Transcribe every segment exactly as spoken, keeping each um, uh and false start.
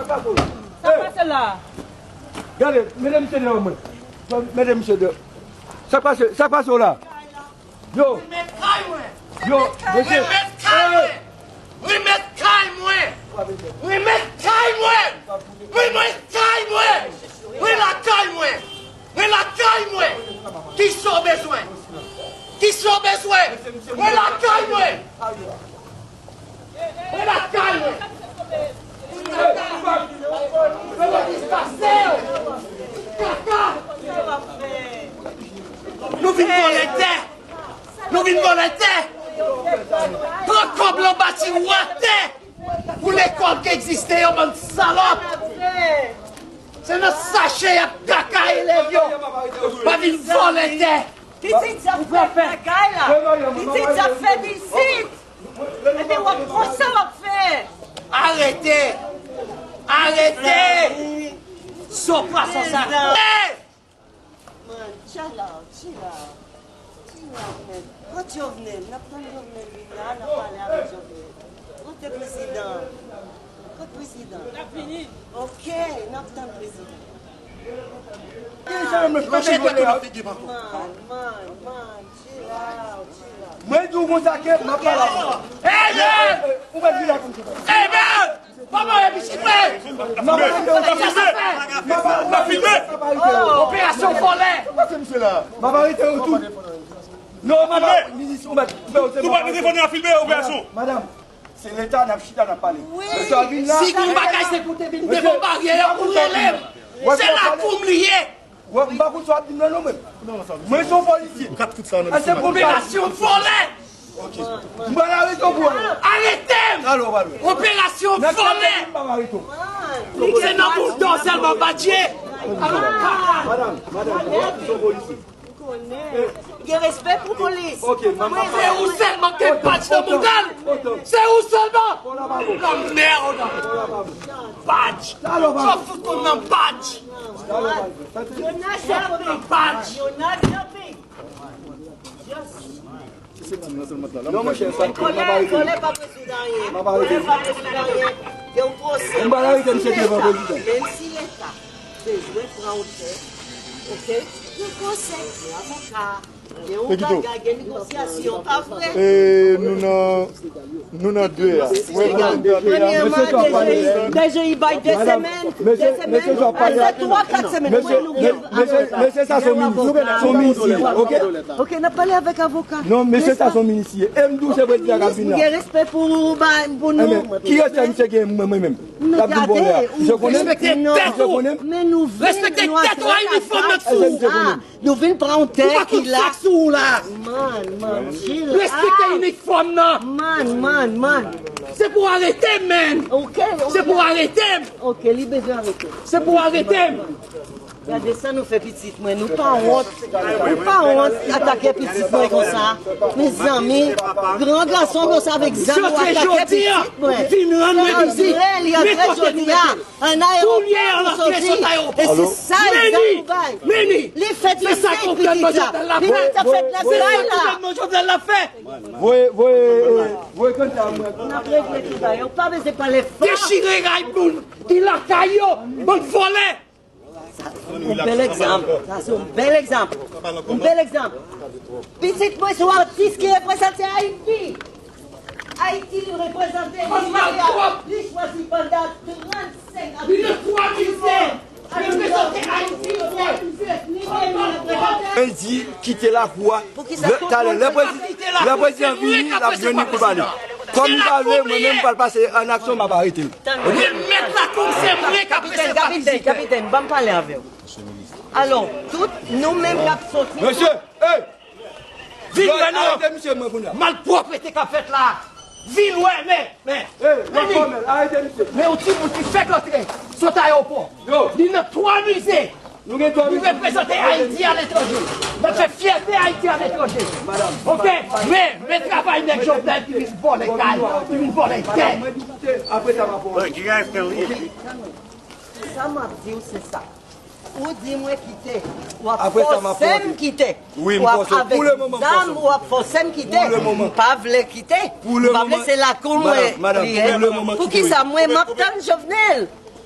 Sa pase la? Gade, mete misye deyò mwen. Mete misye deyò. Sa pase, sa pase la? Yo. Remèt kay mwen. Yo, mesye. Remèt kay mwen. Remèt kay mwen. Remèt kay mwen. Remèt kay mwen. Mwen lakay mwen. Mwen lakay mwen. Kisa w bezwen? Kisa w bezwen? Mwen lakay mwen. Mwen lakay mwen. Mwen dispase yo. Kaka. Nou vin vòlè tè. Nou vin vòlè tè. Pran kòb lan bati wè tè. Pou lekòl ki egziste yo, bann salòp. Se nan sache y ap kaka elèv yo. Pa vin vòlè tè. Pitit sa fè lakay la. Pitit sa fè isit. Epi w ap konsa w ap fè. Arete. Arete. Son pwason sa. Man, chill out, chill out. Chill out, man. Kot Jovenel? N ap tann Jovenel vin la, n ap pale avèk Jovenel. Kote prezidan? Kot prezidan? L ap vini. Ok, n ap tann prezidan. Manje tèt ou nan figi m ankò. Man, man, man, chill out, chill out. Mwen di w konsa ke m ap pale avè w. Amen! Ou mèt vin la konsa. Amen! Papa, e pitit mwen! N ap filme! N ap filme! Operasyon vòlè! M ap arete yo tou. Non, madam, minis, ou mèt, ou mèt, ou mèt. Nou pa telefòn, n ap filme operasyon. Madam, se leta n ap chita, n ap pale. Mesye a vin la. Si gon bagay se pou te vin devan baryè a, ou rele m. Se lakou m li ye. Wè, m pa konn sa w ap di m nan non, mwen. Mwen se yon polisye. M kap tout sa nan. Operasyon vòlè! Ok. M pral arete w pou wè. Arete m! Talè w pral wè. Operasyon vòlè! M pral arete w. Se nan boul dò sèlman badje. Madam, madam, mwen se yon polisye. Gen respè pou polis. Ok, manman. Se ou sèlman ke badj nan mouda l. Se ou sèlman. Lanmèd. Badj. Sa fout konn nan badj. Yo nan shopping. Badj. Yo nan shopping. Non, monchè, sa, m ap arete. Vòlè pa rezoud anyen. Vòlè pa rezoud anyen. Gen yon pwosè. M pral arete misye devan prezidan. Menm si leta bezwen pran otè, ok? Gen pwosè, gen avoka, gen yon bagay, gen negosyasyon, pa vre? E, nou nan Nou nan de a. Premyèman, D G I bay de semèn, de semèn, se twa, kat semèn. Mwen, nou gen. Mesye, sa se yon minis, se yon minis, ok? Ok, n ap pale avèk avoka. Non, mesye, sa se yon minis. E m di w se prezidan k ap vin la. M gen respè pou, ba, pou nou. Ki respè misye gen mwen, mwen menm? L ap vin vòlè a. Misye konnen m? Misye konnen m? Men nou vin, nou achte lakay. Nou vin pran yon tè ki la. Man, man, chill out. Respekte inifòm nan. Man, man, man. Se pou arete m, man. Ok, ok. Se pou arete m. Ok, li bezwen arete. Se pou arete m. Gade sa nou fè pitit mwen. Nou pa wont. Nou pa wont atake pitit mwen konsa. Mezanmi, gran gason konsa avèk zam ou atake pitit mwen. Vin rann mwen vizit. Li antre jodi a. An ayewopò pou soti. E se sa egzanp ou bay. Li fèt le senk pitit la. Pitit la fèt nan kay la. Voye, voye, eh, voye kanta mwen. N ap regle tout bagay. Ou pa bezwen pale fò. Dechire ray moun ki lakay yo, bann vòlè. Sa se yon bèl egzanp. Sa se yon bèl egzanp. Yon bèl egzanp. Pitit mwen se yon atis ki reprezante Ayiti. Ayiti li reprezante, li chwazi pandan trannsenk ane. Li nan twa mize. Reprezante Ayiti. Mwen di kite lakou a. Talè, lè prezidan, lè prezidan vini, l ap jwenn li pou l pale. Kòm li pa vle, mwen menm m pral pase an aksyon, m ap arete l. Remèt lakou, se mwen k ap resevwa vizitè. Kapitèn, kapitèn, ban m pale avè w. Alò, tout nou menm k ap soti. Mesye, hey! Vin wè non. Arete misye mwen kounye a. Malpwòpte k ap fèt la. Vin wè, men, men. Hey, w ap fòmèl, arete misye. Men yon timoun ki fèk rantre, sot ayewopò. Li nan twa mize. Nou gen twa mize. Li reprezante Ayiti aletranje. L ap fè fyète Ayiti aletranje. Ok, men, men travay nèg Jovenel ki vin vòlè kay, ki vin vòlè tè. Apre sa, m ap fè yon... Sa m ap di w, se sa. Ou di mwen kite, w ap fòse m kite. W ap avèk zam, w ap fòse m kite. M pa vle kite. M pa vle, se lakou mwen li ye. Poukisa mwen m ap tann Jovenel?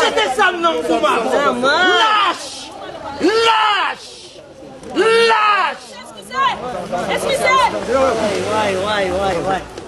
Jete zam nan pou m. Lach! Lach! Lach! Eskize! Eskize! Way, way, way, way.